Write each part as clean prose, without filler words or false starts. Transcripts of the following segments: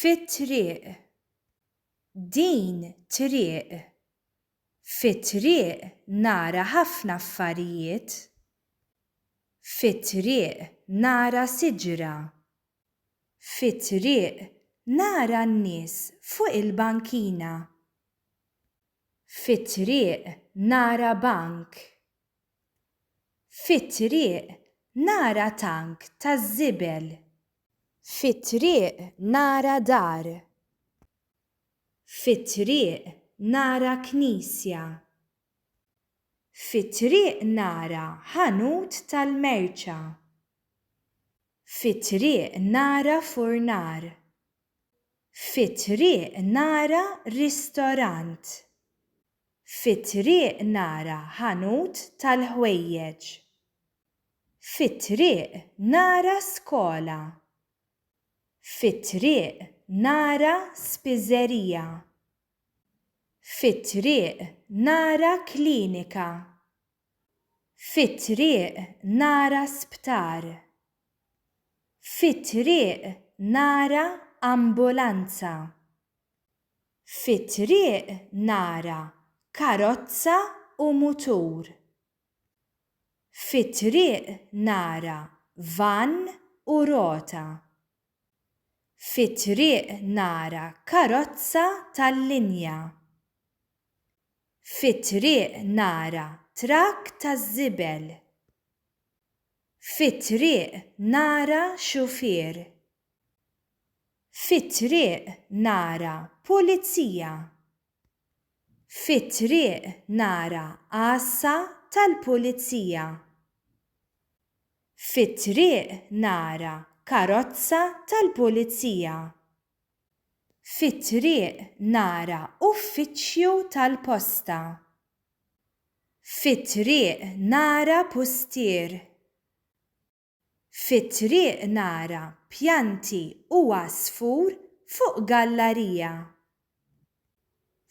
Fit-triq. Din triq. Fit-triq nara ħafna affarijiet. Fit-triq nara siġra. Fit-triq nara n-nies fuq il-bankina. Fit-triq nara bank. Fit-triq nara tank taż-żibel. Fit-triq nara dar. Fit-triq nara knisja. Fit-triq nara ħanut tal-merċa. Fit-triq nara furnar. Fit-triq nara ristorant. Fit-triq nara ħanut tal-ħwejjeġ. Fit-triq nara skola. Fit-triq nara spiżerija. Fit-triq nara klinika. Fit-triq nara sptar. Fit-triq nara ambulanza. Fit-triq nara karozza u mutur. Fit-triq nara vann u rota. Fit-triq nara karozza tal-linja. Fit-triq nara trakk taż-żibel. Fit-triq nara xufier. Fit-triq nara pulizija. Fit-triq nara għassa tal-pulizija. Fit-triq nara karozza tal-pulizija. Fit-triq nara uffiċċju tal-posta. Fit-triq nara pustier. Fit-triq nara pjanti u għasfur fuq gallarija.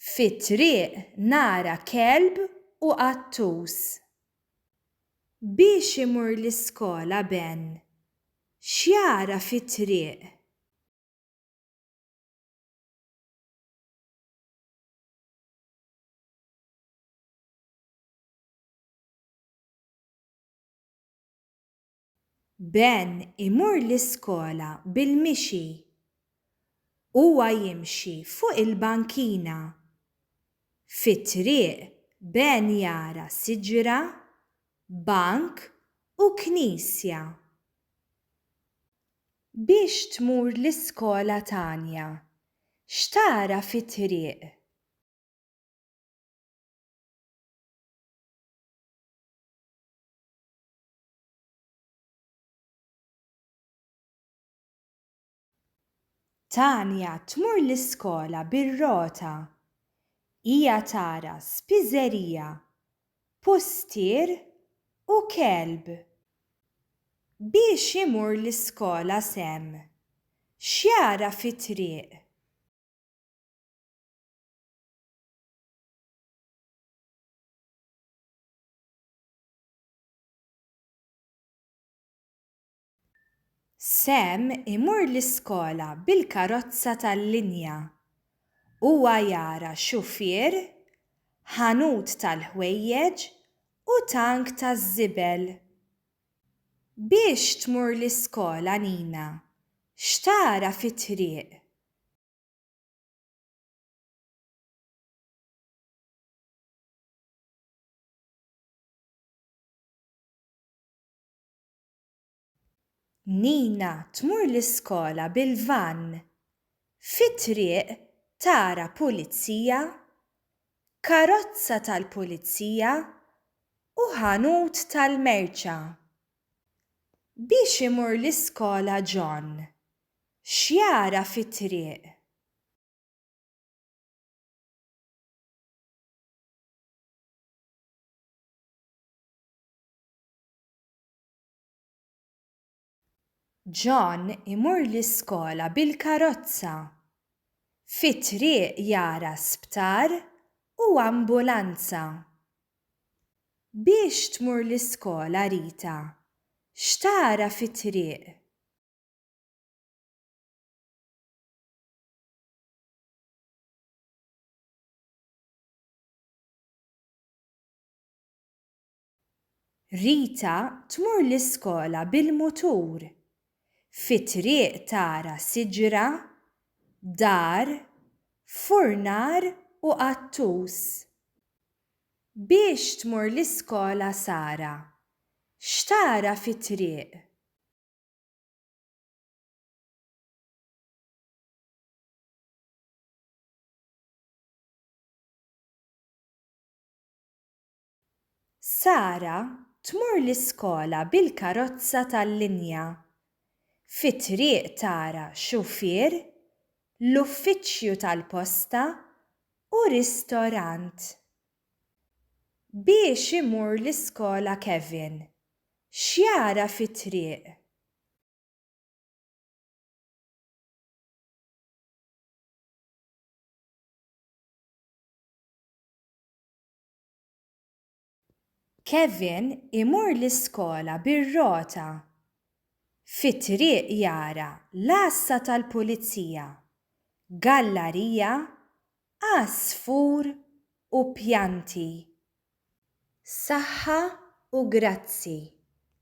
Fit-triq nara kelb u qattus. Biex imur l-iskola Ben? X'jara fit-triq? Ben imur l-iskola bil-mixi. Huwa jimxi fuq il-bankina. Fit-triq Ben jara siġra, bank u knisja. Biex tmur l-iskola Tanja, x'tara fit-triq? Tanja tmur l-iskola bir-rota. Hija tara spiżerija, pustier u kelb. Biex imur l-iskola Sam? X'jara fit-triq? Sam imur l-iskola bil-karozza tal-linja. Huwa jara xufier, ħanut tal-ħwejjeġ u tank taż-żibel. Biex tmur l-iskola Nina? X'tara fit-triq? Nina tmur l-iskola bil-vann. Fit-triq tara pulizija, karozza tal-pulizija u ħanut tal-merċa. Biex imur l-iskola John? X'jara fit-triq? John imur l-iskola bil-karozza. Fit-triq jara sptar u ambulanza. Biex tmur l-iskola Rita? X'tara fit-triq? Rita tmur l-iskola bil-mutur. Fit-triq tara siġra, dar, furnar u qattus. Biex tmur l-iskola Sara? X'tara fit-triq? Sara tmur l-iskola bil-karozza tal-linja. Fit-triq tara xufier, l-uffiċċju tal-posta u ristorant. Biex imur l-iskola Kevin? X'jara fit-triq? Kevin imur l-iskola bir-rota. Fit-triq jara l-għassa tal-pulizija, gallarija, għasfur u pjanti. Saħħa u grazzi.